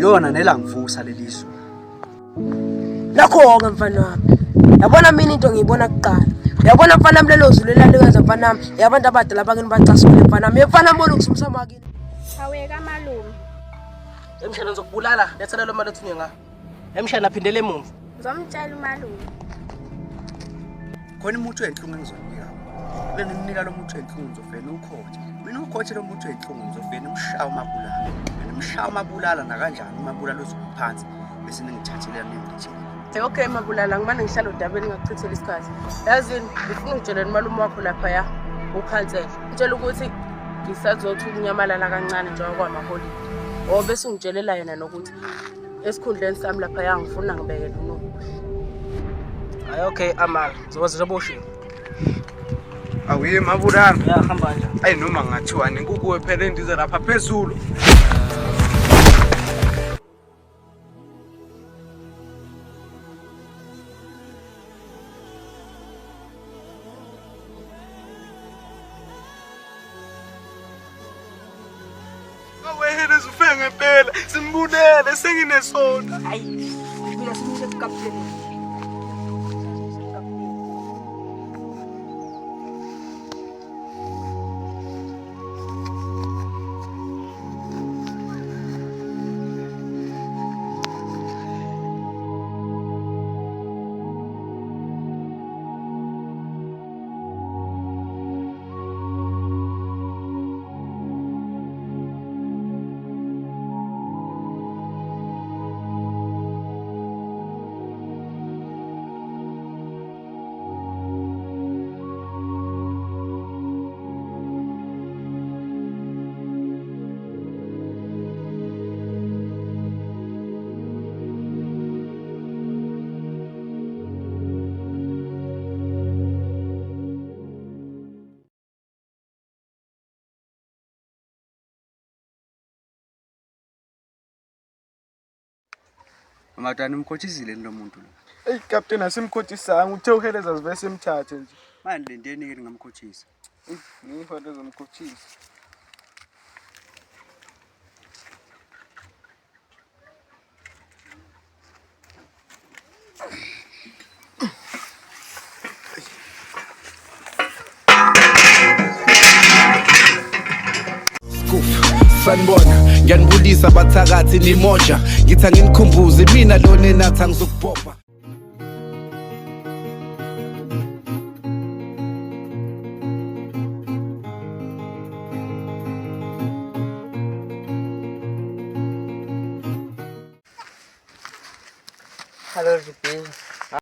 Ilona nelangivusa lelizwe. Nakho-ke mfana wami. Yabona mina into ngiyibona kuqala. Uyabona mfana wami lelo zulu elalikwenza mfana wami. Yabantu abadala bakini bacasukile mfana wami. Mfana wami olungisa umsamo wakini. Aweka malume. Emshana ngizokubulala, letha lelo mali othunywe ngayo. Emshana phindele emuva. Ngizomtshela umalume. Khona umuthi wenhlungu engizonika. Bengimnika lo muthi wenhlungu ngizofike niwukhothe. Mina ukhothe lo muthi wenhlungu ngizofike nimshaya umabulala. Nimshaya umabulala nakanjani umabulala uzoba phansi bese ningithathela ningilethele. Okay Mabulala, ngimane ngihlala odabeni ngakuchithela isikhathi. Yazini, ngifuna ungitshelele umalume wakho laphaya ukhansela. Ngitshela ukuthi ngisazothi ukunyamalala kancane njengoba kwamaholide. O bese ungitshelela yena nokuthi esikhundleni sami laphaya ngifuna ngibekele uNobuhle. Hayi okay Amal, ngizokwenza njengoba ushilo. Awuye Mabulala. Ya hamba nje. Ayi noma ngathiwa nenkukuwe phela endiza lapha phezulu. Aweheleza ufe ngempela simbulele senginesona. Hayi, mina simuse kukapteni. Madani umkhothisile lo muntu lo. Eyi kapteni asimkhothisanga uthe uheleza sive simthathe nje. Manje lendeni ke ningamkhothisa. Ngiyiheleza mkhothisa. Sanibona, ngiyanibulisa bathakathi nimoja. Ngithi anginikhumbuze mina lona enathi angizukubhobha. Hello Zibhiza.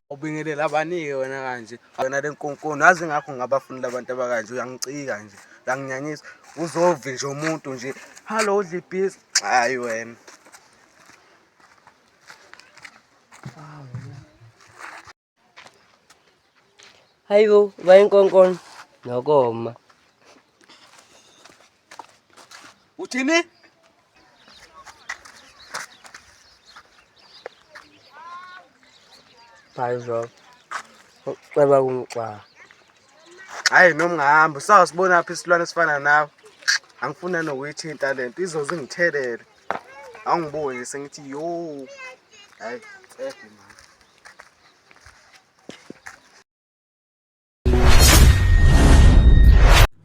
Ubingelela abanike wena kanje. Wena lenkonkoni azi ngakho ngabafuni labantu abakanje uyangicika nje. Uyanginyanyisa. Uzovi nje umuntu nje. Hello udlibhizi. Hayi wena. Hayibo, bayinkonkoni nokoma. Uthini? Bhayizo. Uceba kumxaka. Hayi noma ungahamba usawusibona phi isilwane esifana nawe. Angifuni nokuyithinta lento izoze ingithelele. Awungiboni sengithi yo. Hayi, ehe man.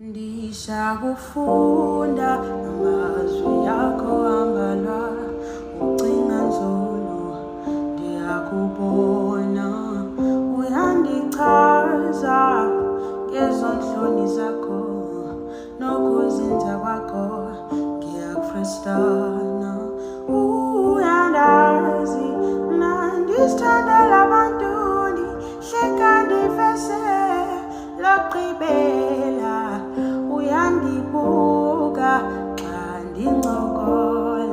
Ndishakufunda amazwi akho ambalwa ucinga nzulu ndiyakubona uyandichaza ngezonhloni zakho nokuzinza kwakho ngiyakufrestana uyandazi nandisithandela abantu ndihleka ndivese logqibela uyandibuka xa ndincokola.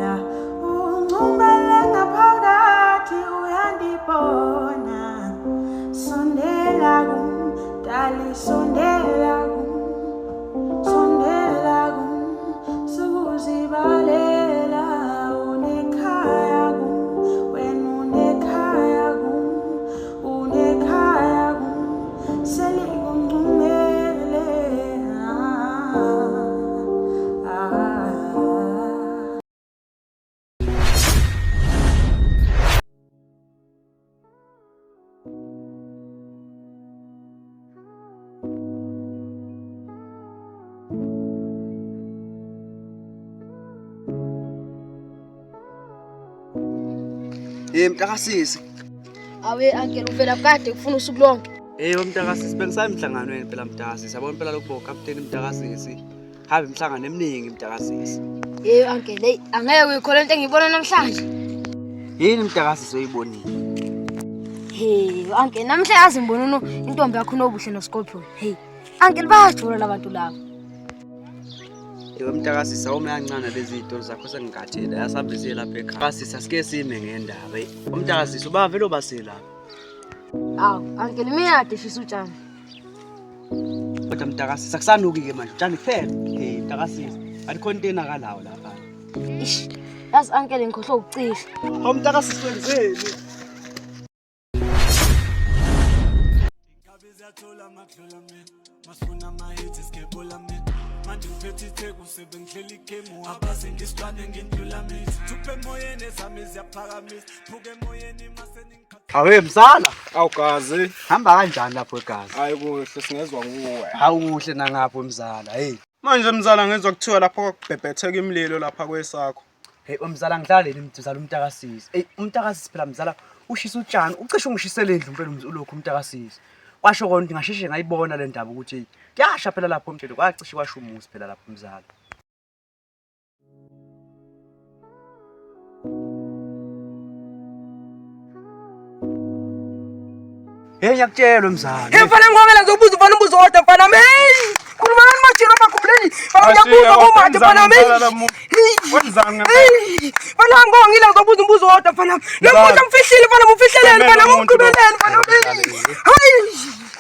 Hey mntakasisi. Awe uncle uvela kade kufuna usuku lonke. Hey mntakasisi bengisaya emhlanganweni phela mntakasisi. Yabona phela lokho captain mntakasisi. Habe imihlangano eminingi mntakasisi. Hey uncle, hey angeke uyikholwe into engiyibona namhlanje. Yini mntakasisi oyibonile? Hey uncle, namhlanje yazi ngibona uno intombi yakho unobuhle noScorpion. Hey uncle bayajula labantu laba. Ewe mntakasisi awume kancane lezi iy'tolo zakho sengikhathele asambe siye lapha ekhaya. Sisi asike sime ngendaba. Eyi, Umntakasisi uba vele obaselapha. Awu uncle imiyade shisa utshani. Kodwa mntakasisi akusanuki-ke manje utshani kuphela. Hey mntakasisi alikho into enakalawo lapha. Ish, yazi uncle ngikhohlwe ukucisha. Hawu mntakasisi wenzeni? Awe msala, Awu gazi. hamba kanjani lapho egazi? Hayi kuhle singezwa kuwe. Hawu kuhle nangapho mzala, hey. Manje mzala ngezwa kuthiwa lapho kwakubhebhetheka imililo lapha kwesakho. Hey umzala ngihlale mzala umntakasisi. Hey umntakasisi phela mzala ushisa utshani, ucishe ungishisele indlu impela ulokhu umntakasisi. Kwasho kona ukuthi ngasheshe ngayibona le ndaba ukuthi hey kuyasha phela lapho umthetho kwacishe kwasha umuzi phela lapho mzala. Hey ngiyakutshela mzala. Hey mfana ngibongela ngizobuza mfana umbuzo wodwa mfana wami. Hey! Khuluma nani majira bakhumbuleni. Mfana ngiyabuza komanje mfana wami. Wenzani ngempela? Hey! Mfana ngibongile ngizobuza umbuzo wodwa mfana wami. Lo muntu amfihlile mfana umfihleleni mfana umgqibeleni mfana wami. Hayi!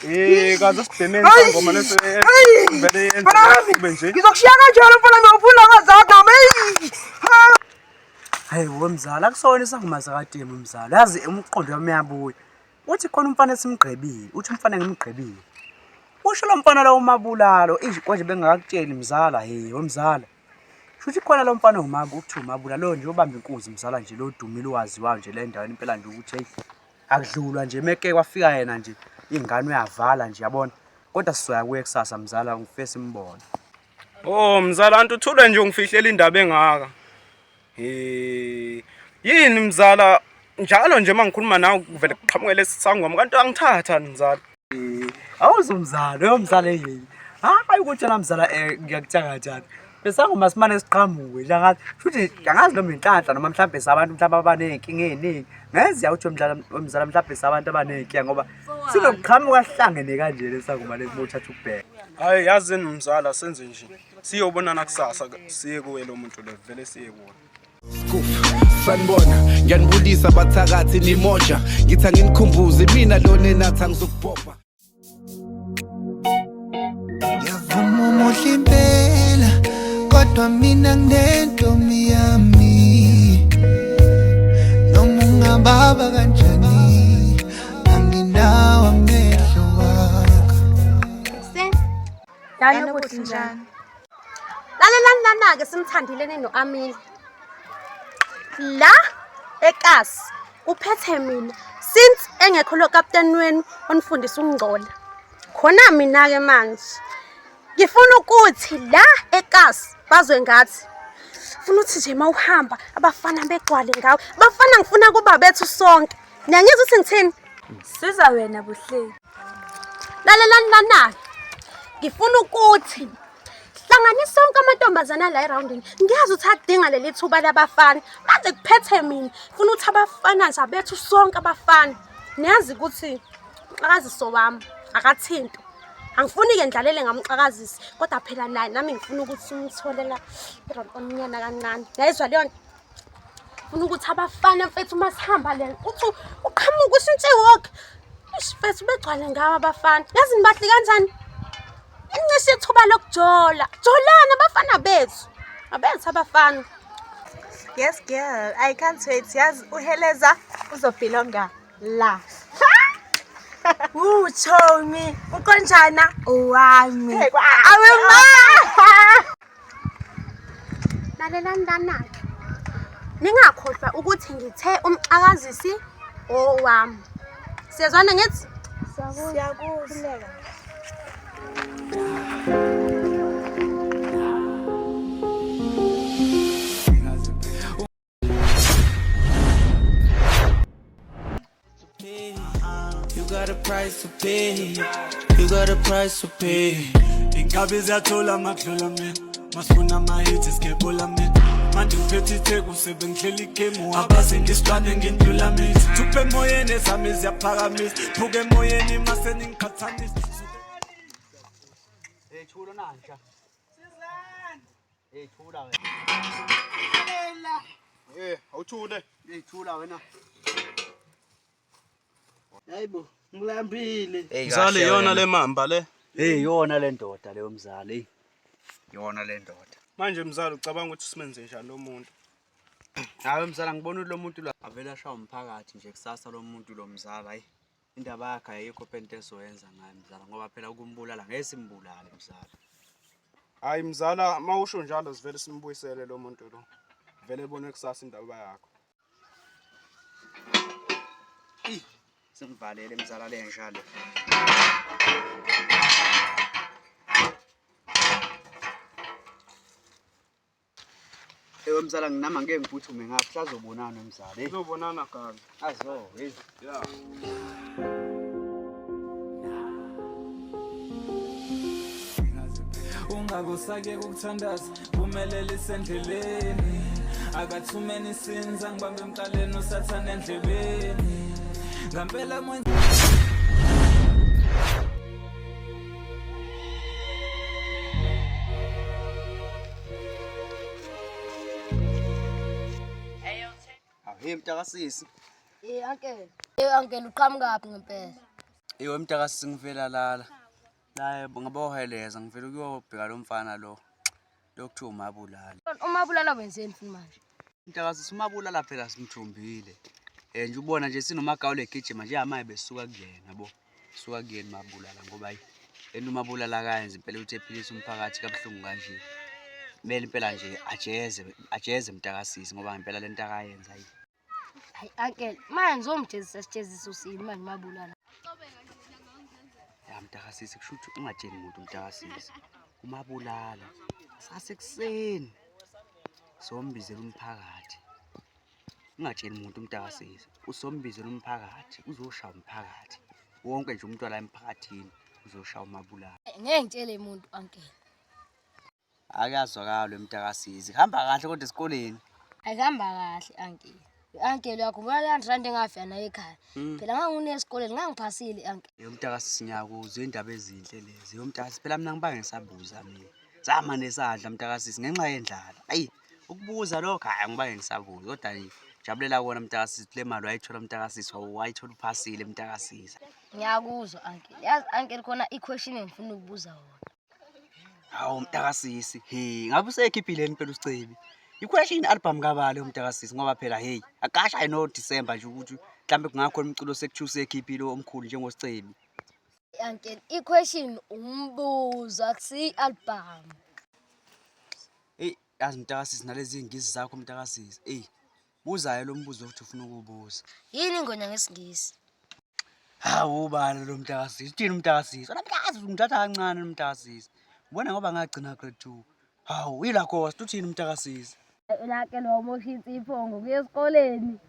Eh kaze sibhemeni Hayi! sangoma leso Hayi! vele yenza Mfana wami kube nje. ngizokushiya kanjalo mfana ngiyofuna ngazakho nami. Hey! Hey we mzala akusona isangoma sakatemu mzala. Yazi umqondo wami uyabuya. Uthi khona umfana esimgqebile, uthi umfana ngimgqebile. Usho lo mfana lo umabulalo, ishi konje bengakakutsheli mzala, hey we mzala. Shuthi khona lo mfana umabu uthi umabula lo nje obamba inkunzi mzala nje lo dumile waziwayo nje le ndaweni impela nje ukuthi hey akudlulwa nje meke kwafika yena nje ingane uyavala nje yabona. Kodwa sizoya kuye kusasa mzala ngifike simbone. Oh mzala antu uthule nje ungifihlela indaba engaka. Eh yini mzala njalo nje mangikhuluma nawe kuvele kuqhamuke lesi sangoma kanti angithatha mzala. Awuzumzala, uyomzala eyi. Hayi ukuthi yena mzala ngiyakutshela kanjani. Besangoma simane siqhamuke nje angazi futhi angazi noma inhlanhla noma mhlambe sabantu mhlambe abaney'nkinga ey'ningi. Ngenziya ukuthi umdlala umzala mhlambe sabantu abaney'nkinga ngoba sinokuqhamuka sihlangene kanje lesangoma lesi uma uthatha ukubheka. Hayi yazini mzala senze nje. Siyobonana kusasa siye kuwe lo muntu lo vele siye kuwe. Scoof. Sanibona, ngiyanibulisa bathakathi nimoja. Ngithi anginikhumbuze mina lona enathi angizukubhobha. Ngiyavuma umuhle impela kodwa mina nginentombi yami noma ungababa kanjani anginawo amehlo wakho Yanobuhle njani? Lalelani lana-ke simthandile nino-Amile. La ekasi kuphethe mina since engekho lo kapteni wenu onifundisa ukungcola. Khona mina-ke manje ngifuna ukuthi la ekasi bazwe ngathi funa ukuthi nje uma uhamba abafana begcwale ngawe abafana ngifuna kuba bethu sonke niyangizwa ukuthi ngithini Siza wena Buhle. Lalelani lana. Ngifuna ukuthi hlanganisa sonke amantombazana la eroundini. Ngiyazi ukuthi adinga leli thuba labafana. Manje kuphethe mina. Ngifuna ukuthi abafana nje abethu sonke abafana. Niyazi ukuthi umxakaziso wami akathinto. Angifuni-ke ngidlalele ngamxakazisi kodwa phela naye nami ngifuna ukuthi umtholela i-roll omnyana kancane. Yayizwa leyo nto? Funa ukuthi abafana mfethu uma sihamba le uthi uqhamuka ushintshe iwalk. Ish mfethu begcwale ngawo abafana. Yazi nibahle kanjani? Incishe ithuba lokujola. Jolana abafana bethu. Abethu abafana. Yes girl, I can't wait. Yazi uheleza uzobhilonga la. Woo, chomi, ukonjana owami. Awe ma. Lalelani lana-ke. Ningakhohlwa ukuthi ngithe umxakazisi owami. Siyazwana ngithi? Siyakuzwa. price to pay. You got a price to pay. Inkabi ziyathola makudlula mina masifuna amahithi sigebula mina manje ngiphethe itheku sebengihleli igemu abaze ngisilwane ngindlula mina thuphe emoyeni ezami ziyaphakamisa phuke emoyeni mase ningikhathalisa. Hey thula nantsha. Hey thula wena. Eh, awuthule. Hey thula wena. Hayibo, ngilambile. Hey Mzali yona le mamba le. Hey yona le ndoda leyo mzali. Yona le ndoda. Manje mzali ucabanga ukuthi simenze njani lo muntu? Hayi mzala ngibona ukuthi lo muntu lo avele ashawa umphakathi nje kusasa lo muntu lo mzala hayi. Indaba yakhe ayikho phela into ezoyenza ngayo mzala ngoba phela ukumbulala ngeke simbulale mzala. Hayi mzala mawusho njalo sivele simbuyisele lo muntu lo. Vele ebone kusasa indaba yakho. Simvalele mzala lenja le. Ewe mzala nginama ngeke ngiphuthume ngapha sazobonana mzala. Hey. Sizobonana gazi. Azo, hey. Yeah. Ungakusake ukuthandaza phumelele isendleleni akathumeni isinza ngibambe emqaleni usathane endlebeni ngampela mwenza. Hey mntakasisi. Eh uncle. Eh uncle uqhamukaphi ngempela? Ewe mntakasisi ngivela lala. La ngaboheleza ngivela ukuyobheka lo mfana lo. Lokuthiwa umabulala. Umabulala wenzeni futhi manje? Mntakasisi umabulala phela simthumbile. Eh nje ubona nje sinomagawule egijima nje amaye besuka kuyena yabo. Suka kuyena mabulala ngoba hayi lento umabulala akayenzi impela ukuthi ephilise umphakathi kabuhlungu kanje. Kumele impela nje ajeze ajeze mntakasisi ngoba ngempela lento akayenza hayi. Hayi uncle, manje ngizomjezisa sijeziso sini manje mabulala. Ya mntakasisi kusho ukuthi ungatsheli muntu mntakasisi. Umabulala sasekuseni sombizela umphakathi. Ungatsheli muntu mntakasisi, usombizela umphakathi, uzoshaya umphakathi. Wonke nje umuntu wala emphakathini uzoshaya umabulala. Ngeke ngitshele umuntu uncle. Akuyazwakala mntakasisi. Hamba kahle kodwa esikoleni. Ayihamba kahle uncle. Uncle uyakhumbula le rand engafika nayo ekhaya. Phela nganginesikoleni ngangiphasile uncle. Yo mntakasisi ngiyakuzwa indaba ezinhle lezi. Yo mntakasisi phela mina ngibange ngisabuza mina. Zama nesadla mntakasisi ngenxa yendlala. Ayi ukubuza lokho hayi angibange ngisabuza kodwa nje jabulela kona mntakasisi le mali wayithola mntakasisi wayithola uphasile mntakasisi. Ngiyakuzwa uncle. Yazi uncle khona i-question engifuna ukubuza wona. Hawu mntakasisi, he ngabe usekhiphile impela uSicebi. I-question album kabani mntakasisi ngoba phela hey akasha no December nje ukuthi mhlambe kungakhona umculo sekuthiwa usekhiphile omkhulu njengoSicebi. Uncle, i-question umbuzo akusiyi i-album. Hey yazi mntakasisi nalezi iy'ngisi zakho mntakasisi. Eyi buzayo lo mbuzo ukuthi ufuna ukuwubuza. Yini ingonya ngesingisi? Hawu ubani lo mntakasisi? Uthini umntakasisi? Wena mntakasisi ungithatha kancane lo mntakasisi. Ubona ngoba ngagcina grade 2. Hawu ilacosta uthini umntakasisi? Uncle wamosha insipho ngokuya esikoleni.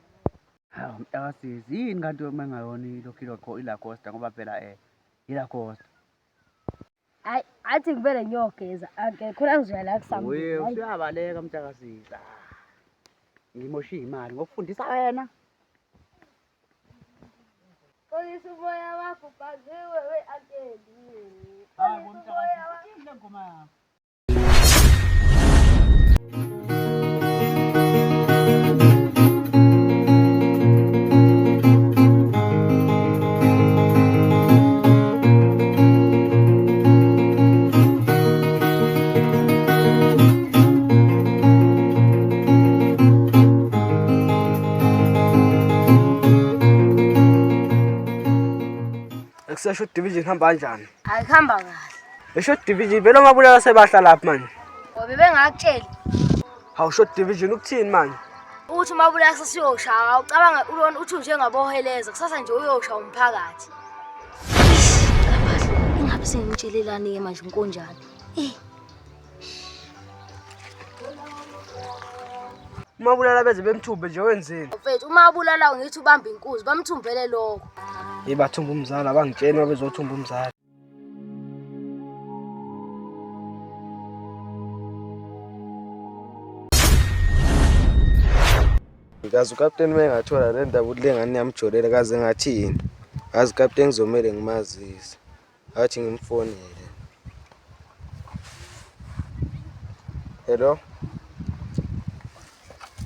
Hawu mntakasisi yini kanti uma engayona ilokhu ilokho ilacosta ngoba phela ilacosta. Hayi athi ngivele ngiyogeza uncle khona ngizoya la Uye kusambili. usuyabaleka mntakasisi. Ngimoshe imali ngokufundisa wena. Xolisa umoya wakho ubhaziwe we uncle. Xolisa umoya wakho. Ekusesho division hamba kanjani? Akuhamba kahle. Esho division vele omabulala sebahla lapha manje. Ngoba bengakutsheli Hawu short division ukuthini manje? ukuthi umabulala kusasa uyoshaya ucabanga ulona uthi njengaboheleza kusasa nje uyoshaya umphakathi. Kabahle, ingabe sengimtshelelani ke manje unkonjani? Eh. Umabulala beze bemthumbe nje wenzeni? Mfethu uma abulala ngithi ubamba inkuzi bamthumbele lokho. Hey bathumba umzala abangitsheni babezothumba umzala. Kazi ukapteni uma engathola le ndaba ukuthi le ngane iyamjolela kaze ngathi yini. Kazi ukapteni kuzomele ngimazise. Athi ngimfonele. Hello?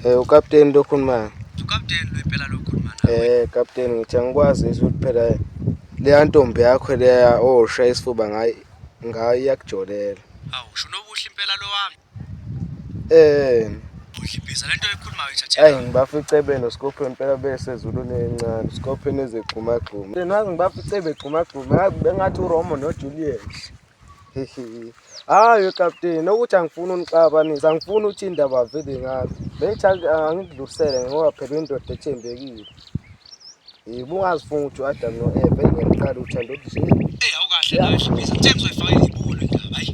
Eh ukapteni lo khulumayo. Ukapteni lo impela lo khuluma nawe. Eh kapteni ngithi angikwazi ukuthi phela leya ntombi yakho leya oshaya isifuba ngayo ngayo iyakujolela. Awu usho nobuhle impela lo wami. Eh Udlibhiza lento oyikhulumayo ithathe. Ayi ngibafice benoScorpion impela besezulwini encane. Scorpion ezegxumagxuma. Nazi ngibafice begxumagxuma ngathi bengathi uRomo noJuliet. Hayi kapteni ukuthi angifuni unixabanisa angifuni ukuthi indaba vele ngazi. Bengithi angikudlulisele ngoba phela indoda ethembekile. Yebo ungazifunga ukuthi u-Adam no-Eva engiqala uthando nje. Ey awukahle nawe Dlibhiza. Ngithe ngizoyifakela ibuko le ndaba hayi.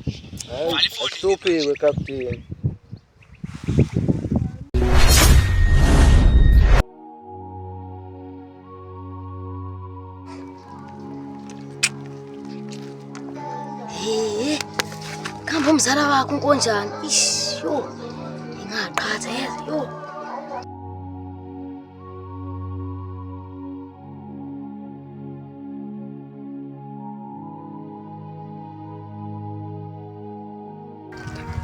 Hayi akuhluphiwe kapteni. He. Kamba umzala wakho unkonjani? Ish, yo. Ingaqhatha yazi, yo.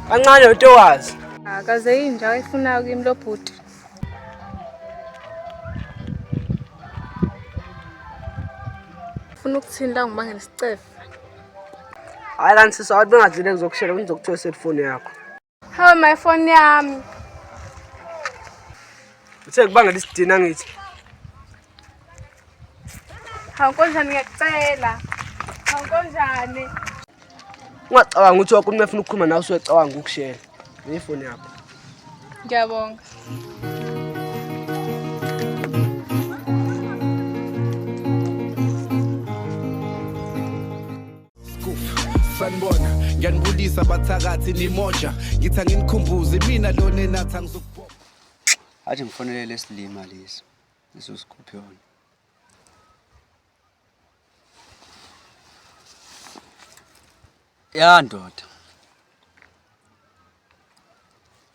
Kancane utowazi. Akaze yinja ayifunayo kimi lo bhuti. Ufuna ukuthini la ngibangela isicefe? Hayi lana sisi awathi bengadlile ngizokushela ngizokuthiwa cellphone yakho. Hawe my phone yami. Uthe kubangela isidina ngithi. Hawu konjani ngiyakucela. Hawu konjani? Ungacabanga ukuthi wonke umuntu efuna ukukhuluma nawe usuyacabanga ukukushela. Nefoni yakho. Ngiyabonga. Sanibona ngiyanibulisa bathakathi nimoja ngithi anginikhumbuze mina lona enathi angizukubona. Athi ngifonele lesilima lesi. Leso Scorpion. Ya ndoda.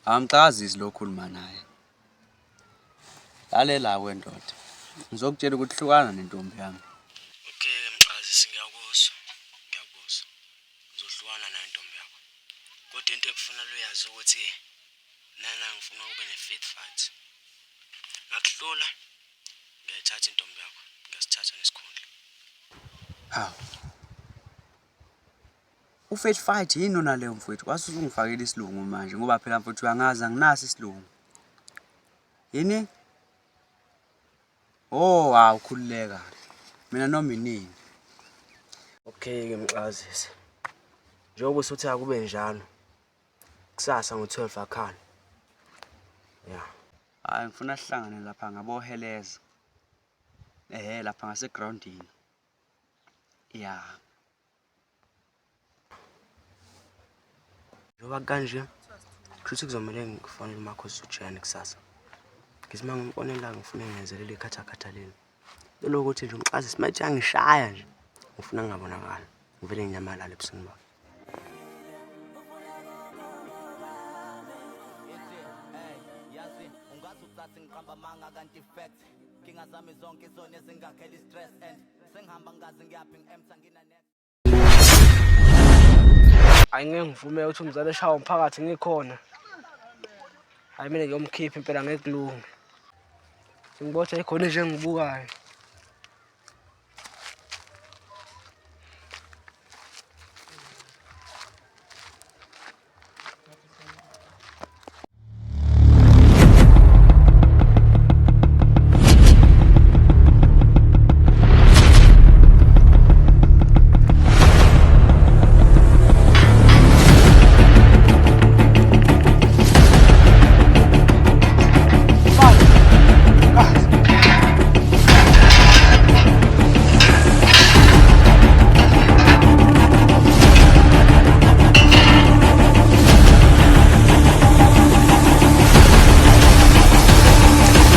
Amxazisi lo khuluma naye. Lalela we ndoda. Ngizokutshela ukuthi hlukana nentombi yami. Okay ke Mxazisi ngiyakuzwa. Ngiyakuzwa. Ngizohlukana nayo intombi yakho. Kodwa into engifuna luyazi ukuthi nana ngifuna kube ne-fit fight. Ngakuhlula ngiyayithatha intombi yakho, ngiyasithatha nesikhundla. Hawu. U-fat fight yini nona leyo mfowethu? Kwase usungifakela isilungu manje ngoba phela mfowethu uyangazi anginaso isilungu. Yini? Oh, hawu khululeka. Mina noma inini. Okay ke Mxazisi. Njengoba usuthi akube njalo. Kusasa ngo-12 akhani. Yeah. Hayi ngifuna sihlangane lapha ngaboheleza. Ehhe lapha ngasegroundini. Yeah. Njengoba kanje kushuthi kuzomele ngifonele umakhosi uJane kusasa. Ngithi uma ngimfonela ngifuna ngenzelele ikhathakhatha leli. Lokuthi nje umxazisi manje angishaya nje. Ngifuna ngingabonakali. Ngivele nginyamalale ebusweni bakhe. Hayi ngeke ngivume ukuthi umzali eshawe umphakathi ngikhona. Hayi mina ngiyomkhipha impela ngeke kulunge. Sengibotha ikhona nje engibukayo.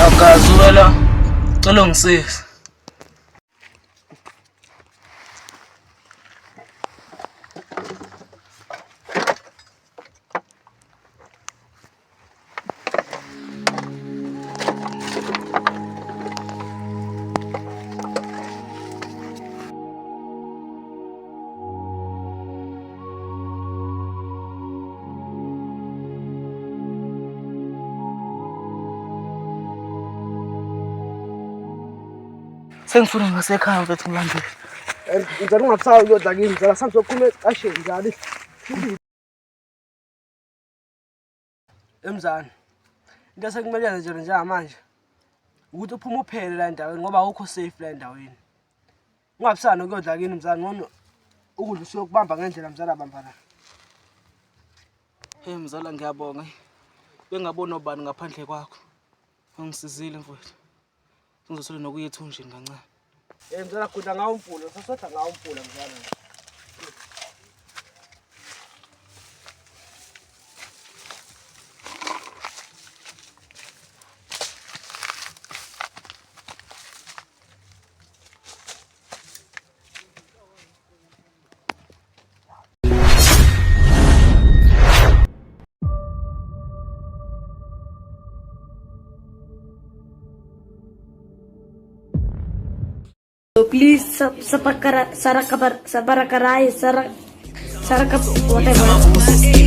Awukazi wena. Cela ungisize. Sengifuna ngasekhaya mfethu ngilambile. Mzala ungabusayi ukuyodla kimi mzala sangizokhuluma ecasheni mzala. Emzana. Into esekumele yenze nje njengamanje ukuthi uphume uphele la endaweni ngoba awukho safe la endaweni. Ungabusana ukuyodla kini mzala ngoba ukudla usuyokubamba ngendlela mzala bamba la. Hey mzala ngiyabonga. Bengabona obani ngaphandle kwakho. Ungisizile mfowethu. Ngizosole nokuya ethunjini kancane. Eh mzala gudla ngawo umfula, sasodla ngawo umfula mzala. So please sub sabara karai sara sara whatever.